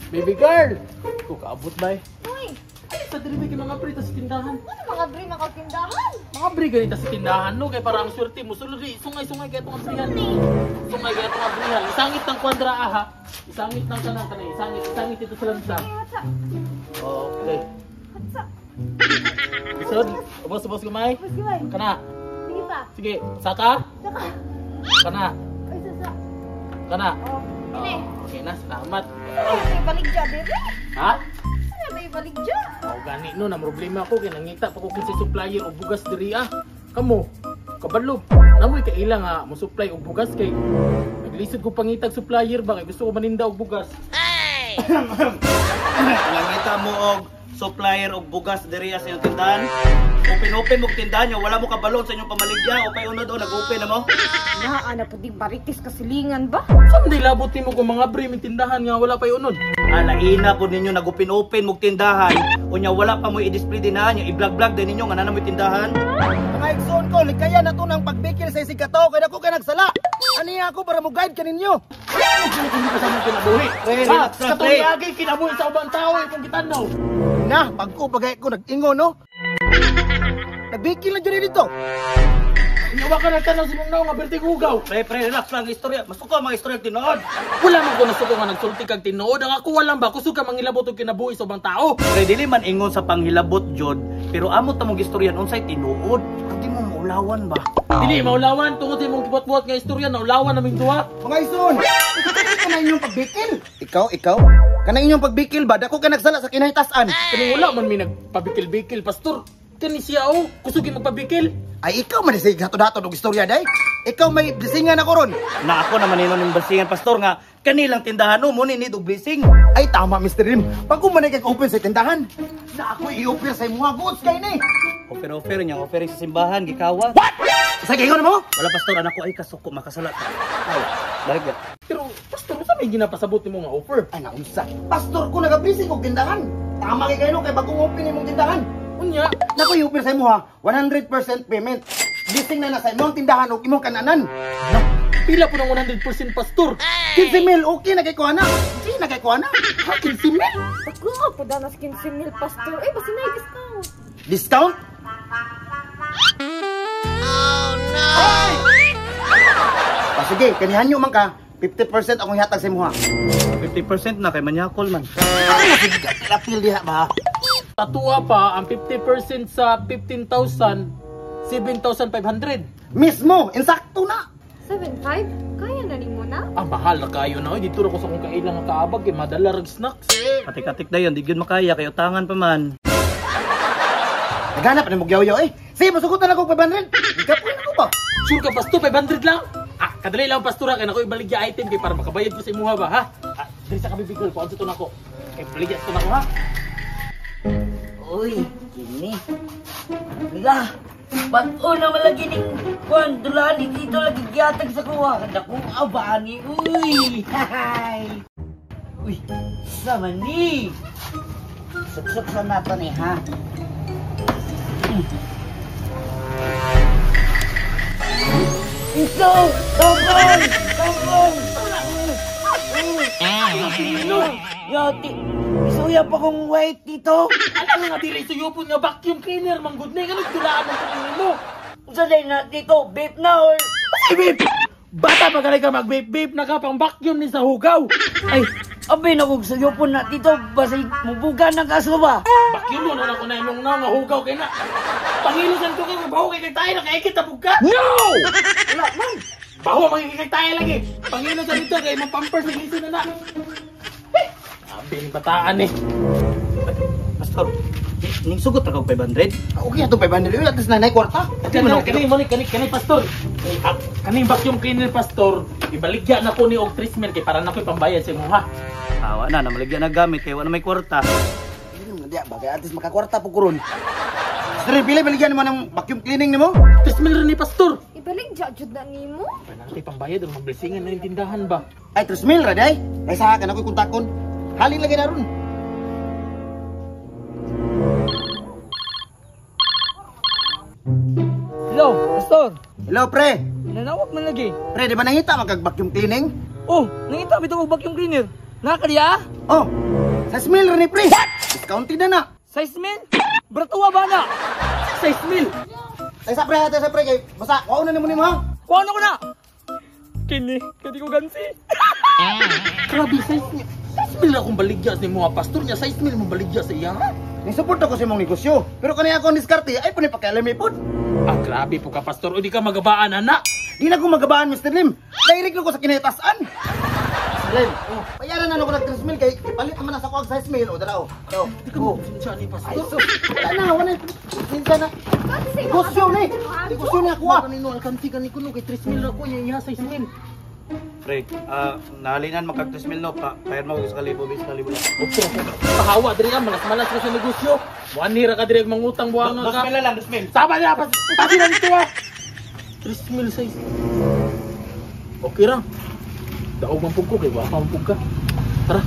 Baby girl! Ko kaabot bay. Uy, Ay, sa diri kay mga pre ta sa tindahan. ano mga bre makatindahan? Mga bre ganita sa tindahan no kay para ang swerte mo sulod di sungay-sungay kay itong abrihan. Sungay kay itong abrihan. Isangit ng kwadra aha. Isangit ng kanang kanay. Isangit, isangit dito sa lansa. Ay, hatsa. Okay. Hatsa. Lisod, ubos ubos gamay. Mas gimay. Kana. Sige pa. Sige, saka. Saka. Kana. Ay, sasa. Kana. Oh, ini. Okay na, salamat. Ano may baligya, bebe? Ha? Ano may baligya? Oh, gani no, na problema ko kay nangita pa ko kinsa supplier og bugas diri ah. Kamo, kabalo. Namoy kaila nga mo supply og bugas kay naglisod ko pangitag supplier ba kay gusto ko maninda og bugas. Nangita mo og supplier og bugas diri sa inyong tindahan. Open-open mo tindahan nyo, wala mo kabalon sa inyong pamaligya o pay unod o nag-open na mo. Naa na pud baritis kasilingan ba? Sunday labot nimo kung mga bre may tindahan nga wala pay unod. Ah, laina po ninyo nag-open-open mo tindahan. Unya wala pa mo i-display dinahan, yung i-vlog-vlog din ninyo nga na mo tindahan. Mga igsoon ko, likaya na to ng pagbikil sa isig katawo kay dako kay nagsala. Ani ako para mo guide kaninyo. Ano hindi ka sa mong kinabuhi? Pre, relax lang, pre. Katong kinabuhi sa ubang tao itong gitanaw. Na, pagko bagay ko nag-ingon no. Nagbikil na dyan dito. Inyawa ka nagtanaw sa mong naong nga berting hugaw. Pre, pre, relax lang ang istorya. Masuko ang mga istorya tinuod. Wala man ko nasuko nga nagsulti kag tinuod. Ang ako walang ba kusog ka mangilabot og kinabuhi sa ubang tao. Pre, dili man ingon sa panghilabot jod, pero amo ta mong istoryan unsay tinuod. Di mo maulawan ba? Dili maulawan tungod sa imong gibuhat-buhat nga istorya naulawan naming duha. Mga igsoon, kana inyong pagbikil. Ikaw, kana inyong pagbikil ba dako kay nagsala sa kinahitasan. Kani wala man mi nagpabikil-bikil pastor. Kani siya oh, kusog kay magpabikil. Ay ikaw man sig dato-dato og istorya day. Ikaw may blessingan ako ron. Na ako naman inon ng blessingan pastor nga kanilang tindahan no mo ni need og blessing. Ay tama Mr. Rim. Pag man kay open sa tindahan, na ako i-offer sa imuha goods kay ni. Offer offer niya, offer sa simbahan gikawa. Sa ingon mo? Wala pastor, anak ko ay kasuko makasala ka. Ay, balik ka. Pero pastor, unsa may ginapasabot nimo nga offer? Ay naunsa. Pastor ko nagablessing og tindahan. Tama kay kayo kay bagong open imong tindahan. Unya, Nako i-offer sa imuha 100% payment. Blessing na na sa imong tindahan og imong kananan. na, pila po ng 100% pastor? 15 mil okay na kay ko ana. Di na kay ko ana. Ha, 15 mil? Ako nga po danas 15 mil, pastor. Eh, basta na discount. Discount? Oh no! Pa sige, kanihan nyo man ka. 50% akong ihatag sa imuha. 50% na kay manyakol man. Ay, sige ka, apil diha ba? Tatua pa ang 50% sa 15,000, 7,500. Mismo, insakto na. 7.5? Kaya na nimo na? Ah, mahal na kayo na. Oy, dito ra ko sa akong kailang nga kaabag kay madala rag snacks. Katik-katik dayon, di gyud makaya kay utangan pa man. Naghanap na mo yaw eh. Sige, masugutan ako 500. Ikapoy na ko ba? Sure ka pastor, 500 lang? Ah, kadali lang pastor kay nako ibaligya item kay para makabayad ko sa imuha ba ha? Ah, diri sa kabibigol ko to nako. Kay baligya to nako ha. Uy, kini. La, ba't-o naman lagi ning kuan dulani dito lagi gihatag sa kuha. Dakong abani, uy. Hay. Uy, sama ni. Suksok sa nato ni ha. Ito! Tambol! Tambol! Yati, isuya pa kong white dito. Alam nga diri suyupon nga vacuum cleaner manggod ni nganong dulaan man kunin nimo. Unsa day na dito? Vape na or Ay, babe! Bata pa ganay ka mag-vape-vape na ka pang vacuum ni sa hugaw. Ay, abi na kog suyupon na dito basig mubuga ng kaso ba? Vacuum mo na ako na imong na nga hugaw kay na. Pangilusan ko kay baho kay kay tayo nakaikit na pug ka. No! Wala man. Baho magiging tayo lagi. Pangilusan dito kay imong pampers lagi na na. Eh, abi ni bataan eh. Pastor, ning sugot ra kag 500. Ah, okay na itong 500. Uy, at least nanay kwarta. Kani kani mo ni kani kani pastor. Ah, kani vacuum cleaner pastor. Ibaligya na ko ni og 3 mil kay para na ko'y pambayad sa imo ha. Awa na, namaligya na gamit kay wala may kwarta. Hindi na diya, bagay at least makakwarta po kuron. Sir, pila baligyan mo ng vacuum cleaning nimo? 3 mil rin ni pastor. Ibaligya jud na nimo? Panante pambayad ang mablessingan na yung tindahan ba? Ay, 3 mil ra day. Ay sa akin ako'y kontakon. Halin lagi na ron. Hello, pastor. Hello, pre. Nanawag man lagi. Pre, di ba nangita magkag vacuum cleaning? Oh, nangita bitaw og vacuum cleaner. Nakadiya? Oh, 6 mil rin ni pre. Discounted na na. 6 mil? Bratuwa ba na? 6 mil. Ay sa pre, ate sa pre kay basta wao na nimo nimo ha. Kuha na ko na! Kini, kadi ko gansi. Grabe, 6 mil. 6 mil akong baligya sa imo, pastor niya. 6 mil mo baligya sa iya. Ha? Ni support ako sa imong negosyo. Pero kani ako ang diskarte ay pud pakialam pod. Ah, grabe po ka, pastor. O di ka magabaan, anak. Di na ko magabaan, Mr. Lim. Direct na ko sa kinahitasan. Lim, oh, bayaran na ako ng 3 mil kay ipalit naman na sa kuwag 6 mil. O dala o. Oh. Di ka magpasensya ni pastor. Ay, so, wala na, wala na. Sinsa na. Negosyo ni. Negosyo ni ako ah. Kanino alkansi kani kuno kay 3 mil ako iya iya 6 mil. Pre, nahalinan magkag 3 mil no, pa, bayad mo sa kalibo, bis kalibo lang. Okay, pahawa diri ka malas-malas ka sa negosyo. Muanhi ra ka diri mangutang buhanga ka. 2 mil na lang, 2 mil. Sama niya pas pati na nito ah. 3 mil 6. Okay ra. Daog man pug ko kay wa pa man pug ka. Tara.